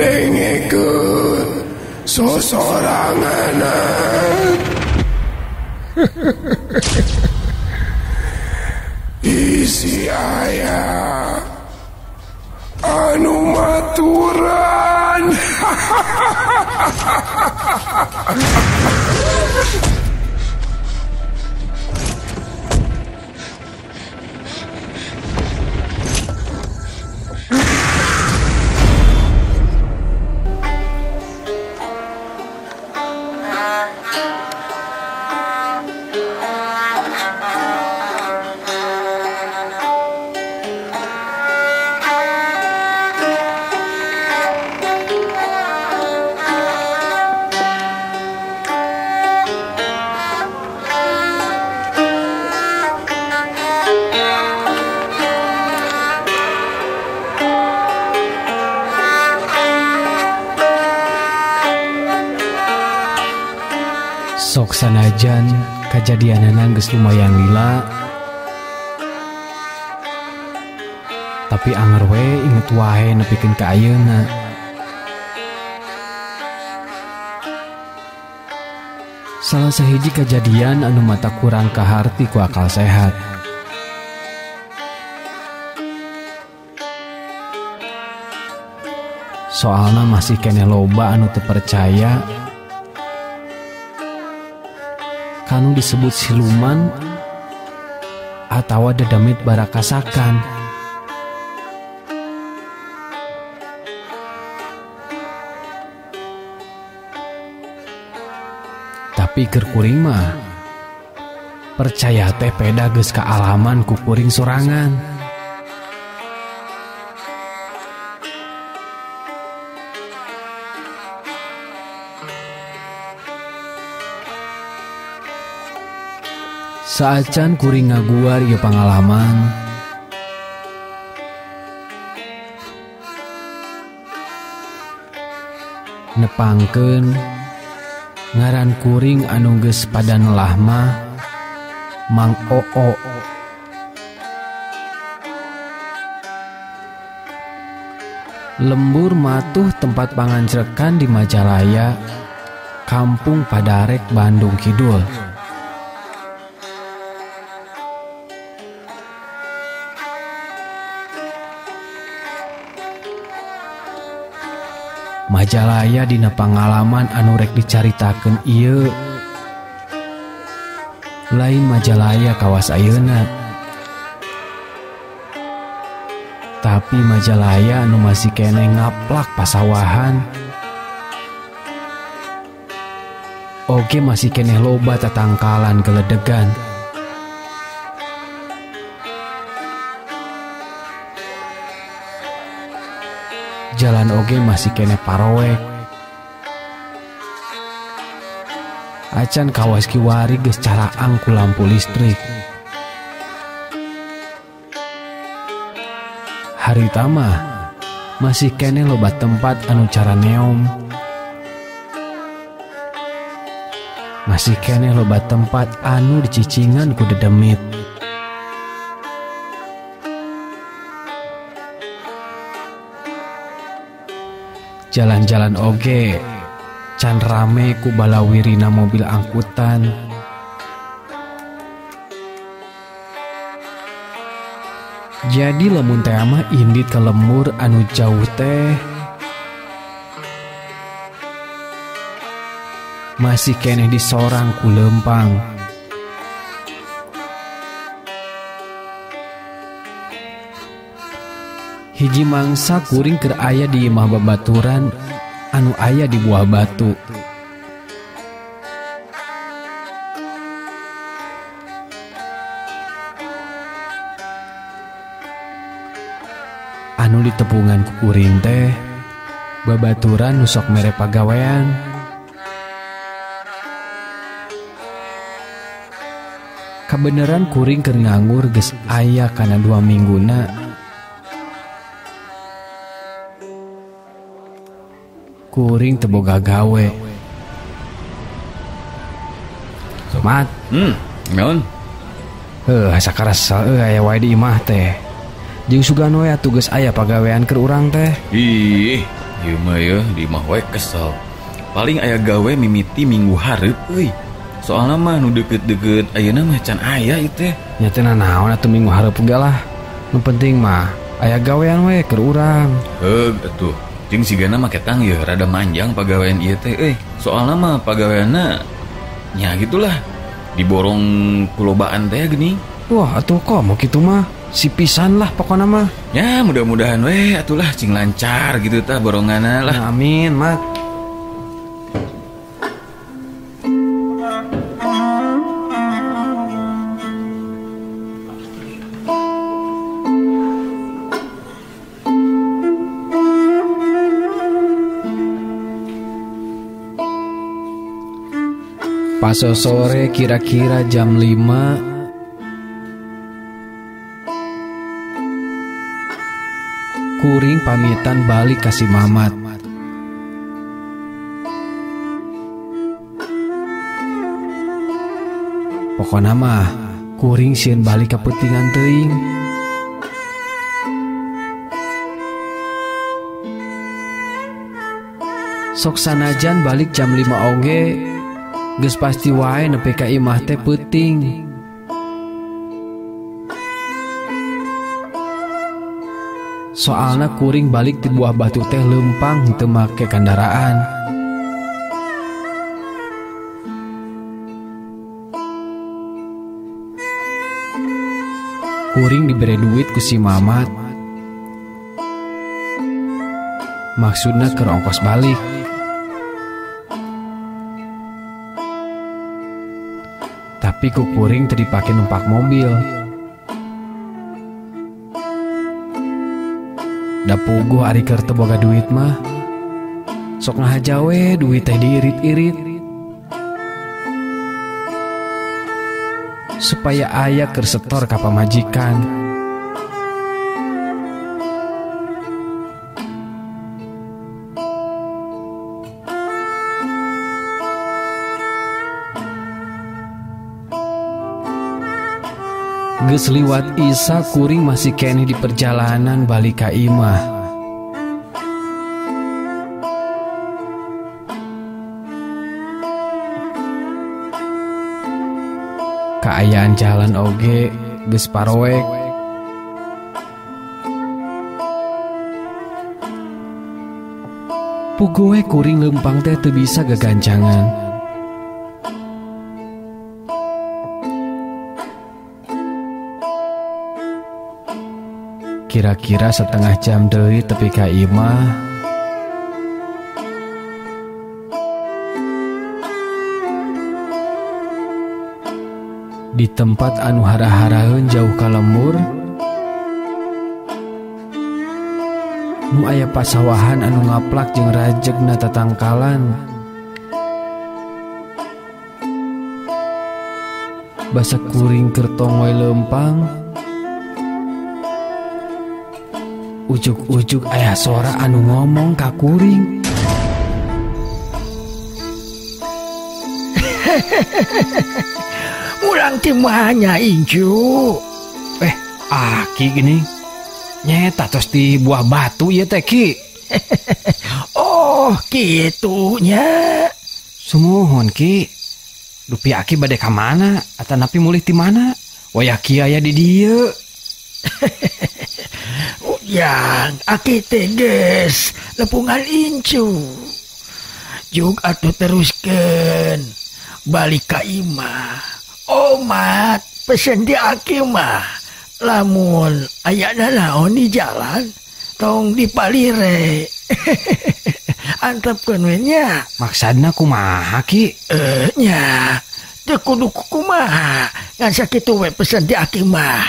Ngadengekeun sosoranganan. Isi aya anu maturan. Sok sanajan kajadianana geus lumayan lila, tapi anger we inget wae nepikeun ka ayeuna. Salah sahiji kajadian anu mata kurang kaharti ku akal sehat. Soalna masih keneh loba anu teu percaya kanu disebut siluman atawa dedemit barakasakan. Tapi keur kuring mah percaya teh peda geus kaalaman ku kuring sorangan. Saacan kuring ngaguar ieu pangalaman, nepangkeun ngaran kuring anu geus pada nelah mah Mang Oo. Lembur matuh tempat pangancrekan di Majalaya, Kampung Padarek, Bandung Kidul. Majalaya dina pangalaman anu rek dicaritakeun ieu lain Majalaya kawas ayeuna, tapi Majalaya anu masih keneh ngaplak pasawahan. Oge masih keneh loba tatangkalan geledegan. Jalan oge masih keneh paroek. Acan kawas kiwari geus caraang ku lampu listrik. Harita mah masih keneh loba tempat anu cara neom. Masih keneh loba tempat anu dicicingan ku dedemit. Jalan-jalan oge can rame ku balawirina mobil angkutan. Jadi lamun teh mah indit ke lembur anu jauh teh masih keneh disorang ku lempang. Hiji mangsa kuring keur aya di imah babaturan anu aya di Buah Batu. Anu ditepungan ku kuring teh babaturan nu sok mere pagawean. Kabeneran kuring keur nganggur geus aya kana 2 mingguna. Kuring teu boga gawe. Mat. Naon? Heuh, asa karasa euy aya wae di imah teh. Jeung sugan we atuh geus aya pagawean keur urang teh. Ih, Ieu mah yeuh di imah we kesel. Paling aya gawe mimiti minggu hareup euy. Soalna mah nu deukeut-deukeut ayeuna mah can aya ieu teh. Nya teh nanaon atuh minggu hareup ge lah. Nu penting mah aya gawean we keur urang. Heug atuh. Jeung sigana mah ketang yeuh rada manjang pagawean ieu teh euy. Soalna mah pagaweanna nya gitulah. Diborong kulobaan teh geuning. Wah atuh komo kitu mah. Si pisan lah pokona mah. Ya mudah-mudahan weh atulah cing lancar gitu tah boronganna lah. Nah, amin mat. Pas sore kira-kira jam 5 kuring pamitan balik ka si Mamat. Pokona mah kuring sieun balik ka peutingan teuing. Sok sanajan balik jam 5 oge geus pasti wae nepi ka imah teh peuting. Soalna kuring balik ti Buah Batu teh leumpang teu make kendaraan. Kuring dibere duit ku si Mamat. Maksudna keur ongkos balik. Tapi ku kuring teu dipake numpak mobil. Da puguh ari keur teu boga duit mah. Sok ngahaja we duit teh diirit-irit. Supaya aya keur setor ka pamajikan. Geus liwat isa kuring masih keneh di perjalanan balik ka imah. Kaayaan jalan oge geus paroek. Puguh we kuring leumpang teh teu bisa gagancangan. Kira-kira setengah jam deui tepi ka imah. Di tempat anu hara-haraeun jauh ka lembur, nu aya pasawahan anu ngaplak jeung rajegna tatangkalan. Basa kuring keur tongoy leumpang, ujug-ujug aya sora anu ngomong ka kuring. Mulang ti mana incu? Aki gini. Nyeta tos di Buah Batu ieu teh ki. Oh, kitunya. Sumuhun ki. Dupi aki bade ka mana atanapi mulih ti mana? Wayah ki aya di dieu. Yang aki teges lepungan incu. Jug atuh teruskeun balik ka imah. Omat pesen di aki mah. Lamun aya nanaon di jalan tong dipalire. Antepkeun we nya. Maksadna kumaha ki? Nya teu kudu kumaha ngan sakitu we pesen di aki mah.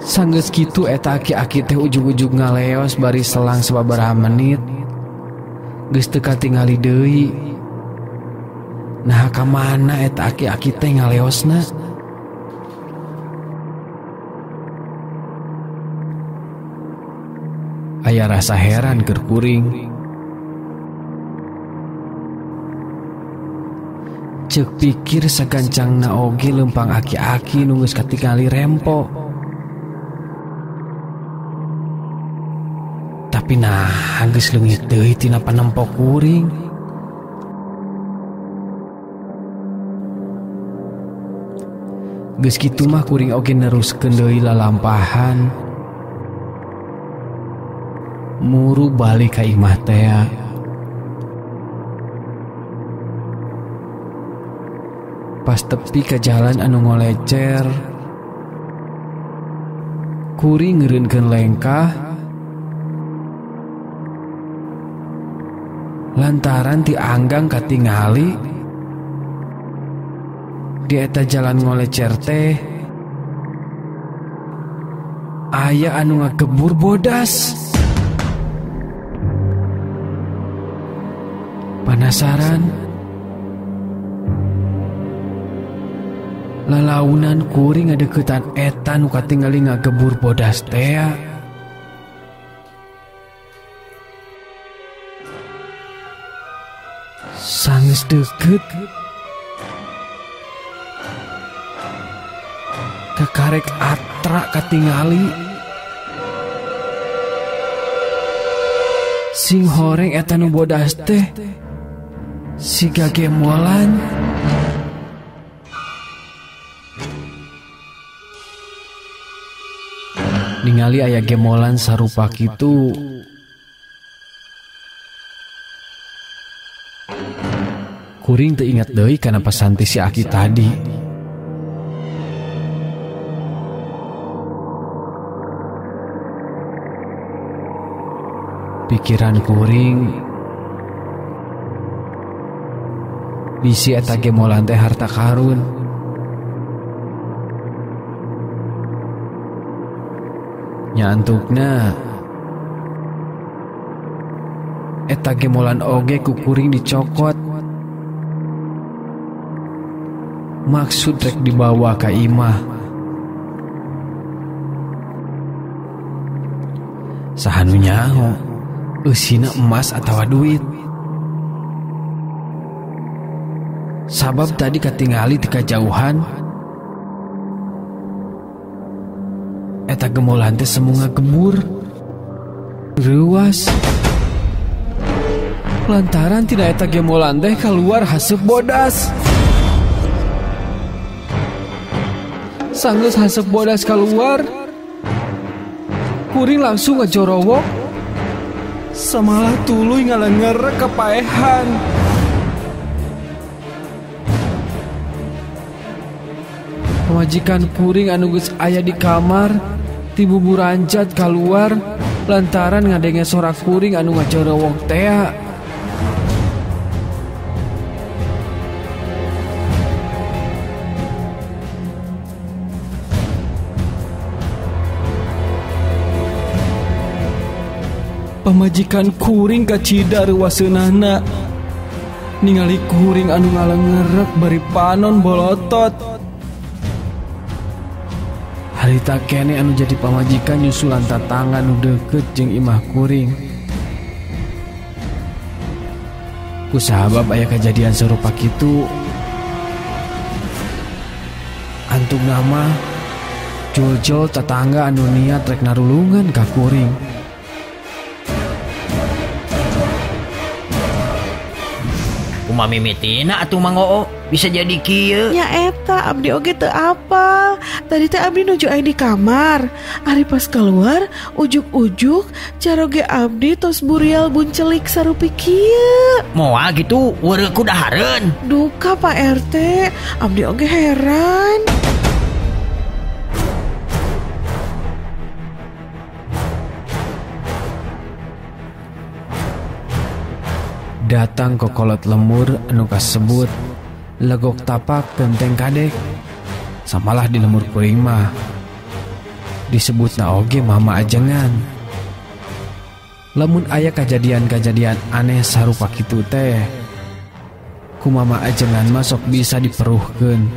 Sanggeus kitu eta aki-aki teh ujug-ujug ngaleos bari selang sababaraha menit. Geus teu katingali deui. Nah ka mana eta aki-aki teh ngaleosna? Aya rasa heran keur kuring. Cek pikir sagancangna oge lempang aki-aki nu geus katingali rempo. Tapi nah geus leungit deui tina panempo kuring. Geus kitu mah kuring oge neruskeun deui lalampahan. Muru balik ka imah tea. Pas tepi ke jalan anu ngolecer, kuring ngeureunkeun lengkah lantaran ti anggang katingali di eta jalan ngolecer teh aya anu ngagebur bodas. Panasaran lalaunan kuring ngadeukeutan eta nu katingali ngagebur bodas tea. Sanggeus deukeut kakarek atra katingali sing horeng eta nu bodas teh siga gemolan. Ningali aya gemolan sarupa kitu, kuring teu ingat deui kana pasanti si aki tadi. Pikiran kuring bisi eta gemolan teh harta karun. Nyantukna eta gemolan oge ku kuring dicokot, maksud rek dibawa ka imah. Saha nu nyaho eusina emas atawa duit, sabab tadi katingali ti kajauhan eta gemolan teh semu ngagebur reuas. Lantaran tina eta gemolan teh kaluar haseup bodas. Sanggeus haseup bodas kaluar, kuring langsung ngajorowok samalah tuluy ngalengerek kapaehan. Pamajikan kuring anu geus aya di kamar tibuburanjat kaluar lantaran ngadenge sora kuring anu ngajorowok tea. Pamajikan kuring kacida reuwaseunana ningali kuring anu ngalengerek bari panon bolotot. Harita kene anu jadi pamajikan nyusulan tatangga nu deukeut jeung imah kuring. Ku sahabab aya kajadian sarupa kitu, antukna mah jol-jol tatangga anu niat rek narulungan ka kuring. Kumaha mimitina atuh Mang Oo bisa jadi kieu? Nya eta abdi oge teu apal. Tadi teh abdi nuju aya di kamar. Ari pas keluar ujuk-ujuk caroge abdi tos burial buncelik sarupi kieu. Moal gitu weureuh ku dahareun. Duka Pak RT, abdi oge heran. Datang kokolot lemur anu kasebut legok tapak genteng kadek. Samalah di lemur kuring mah disebutna oge mama ajengan. Lamun aya kajadian-kajadian aneh sarupa kitu teh, ku mama ajengan mah sok bisa diperuhkeun.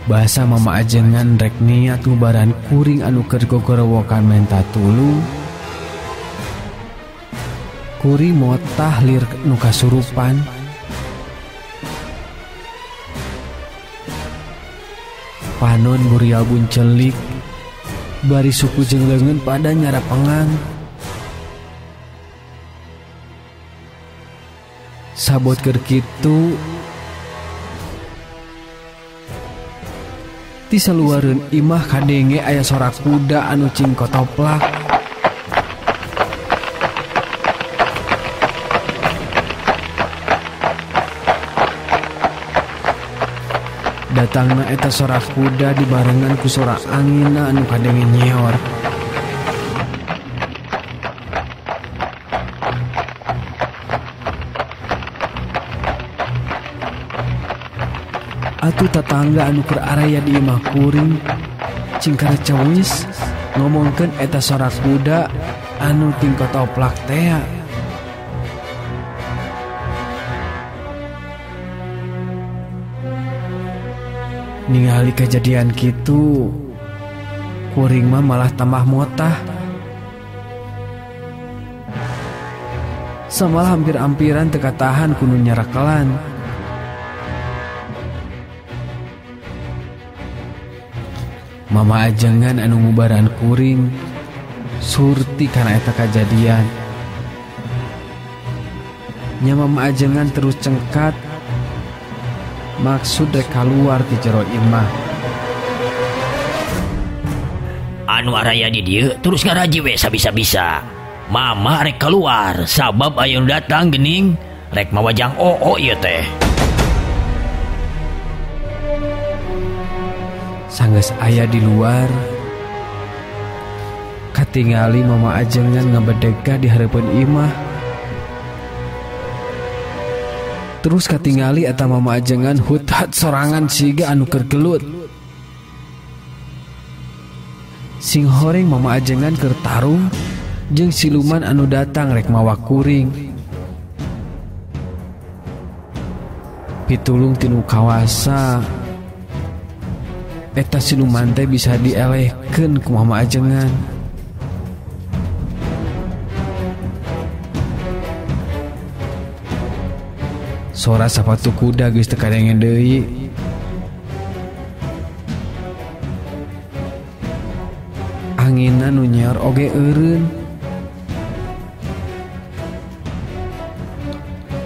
Bahasa mama ajengan rek niat ngubaran kuring anu keur gogorowokan menta tulung. Kuring motah lir nu kasurupan. Panon burial buncelik bari suku jeung leungeun pada nyarapengan. Sabot keur kitu ti saluareun imah kadenge aya sora kuda anu cing kotoplak. Datangna eta sora kuda dibarengan ku sora anginna anu kadenge nyeor. Atuh tatangga anu keur araya di imah kuring cing karecewis ngomongkeun eta sora kuda anu ting kotoplak tea. Ningali kejadian kitu, kuring mah malah tambah motah. Samalah hampir-hampiran teu katahan ku nu nyarakelan. Mama ajengan anu ngubaran kuring surti kana eta kajadian. Nya mama ajengan terus cengkat maksud rek kaluar ti jero imah. Anu araya di dieu terus ngaraji we sabisa-bisa. Mama rek keluar sabab aya nu datang geuning rek mawajang oo ieu teh. Sanggeus aya di luar katingali mama ajengan ngabedega di hareupeun imah. Terus katingali eta mama ajengan huthat sorangan siga anu keur gelut. Sing horeng mama ajengan keur tarung jeung siluman anu datang rek mawa kuring. Pitulung tinu kawasa eta siluman teh bisa dielehkeun ku mama ajengan. Sora sapatu kuda geus teu kadenge deui. Anginna nu nyeor oge eureun.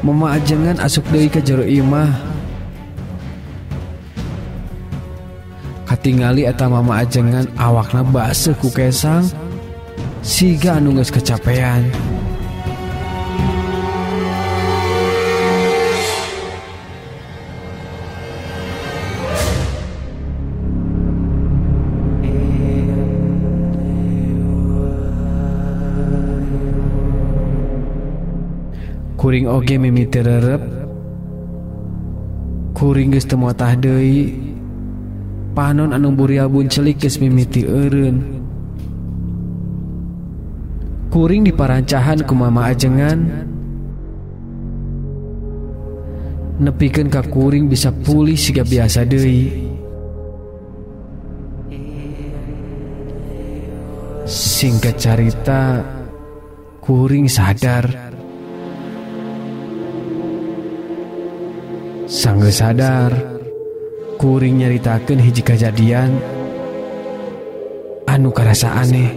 Mama ajengan asup deui ka jero imah. Katingali eta mama ajengan awakna baseuh ku kesang siga anu geus kecapean. Kuring oge mimiti rerep. Kuring geus teu motah deui. Panon anu burial buncelik geus mimiti eureun. Kuring diparancahan ku mama ajengan nepikeun ka kuring bisa pulih siga biasa deui. Singkat carita, kuring sadar. Sanggeus sadar, kuring nyaritakeun hiji kajadian anu karasa aneh.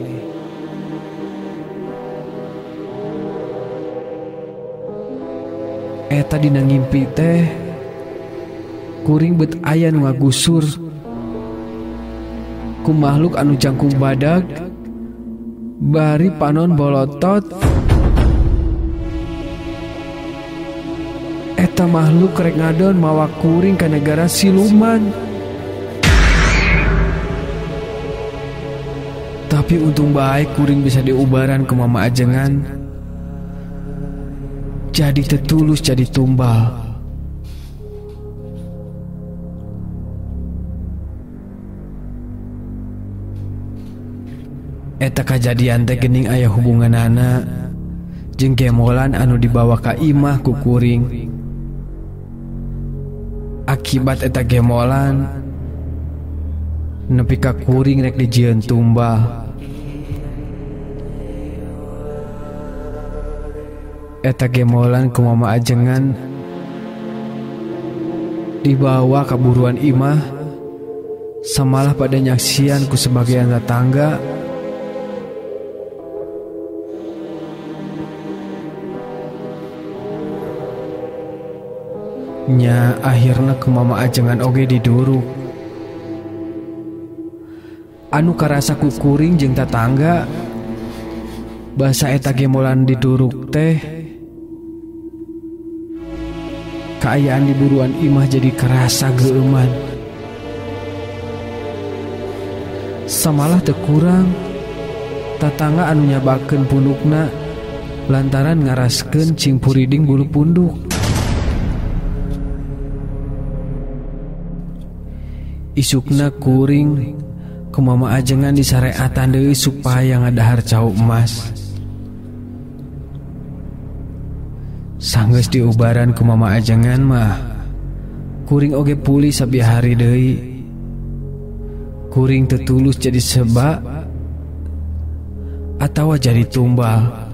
Eta dina ngimpi teh kuring bet aya nu ngagusur ku makhluk anu jangkung badag bari panon bolotot. Eta makhluk rek ngadon mawa kuring ka negara siluman. Tapi untung baik kuring bisa diubaran ke mama ajengan. Jadi tetulus jadi tumbal. Eta kajadian teh geuning aya hubunganana jeung gemolan anu dibawa ka imah ku kuring. Akibat eta gemolan nepi ka kuring rek dijieun tumbal. Eta gemolan ku mama ajengan dibawa ka buruan imah Samalah pada nyaksian ku sebagian tetangga. Nya akhirna ku Mama Ajengan oge diduruk. Anu karasa ku kuring jeung tetangga basa eta gembolan diduruk teh kaayaan di buruan imah jadi kerasa geueuman. Samalah teu kurang tatangga anu nyabakeun pundukna lantaran ngaraskeun cing puriding bulu punduk. Isukna kuring ku Mama Ajengan disareatan deui supaya ngadahar cau emas. Sanggeus diubaran ku Mama Ajengan mah kuring oge pulih sabihari deui. Kuring teu tulus jadi seba atawa jadi tumbal.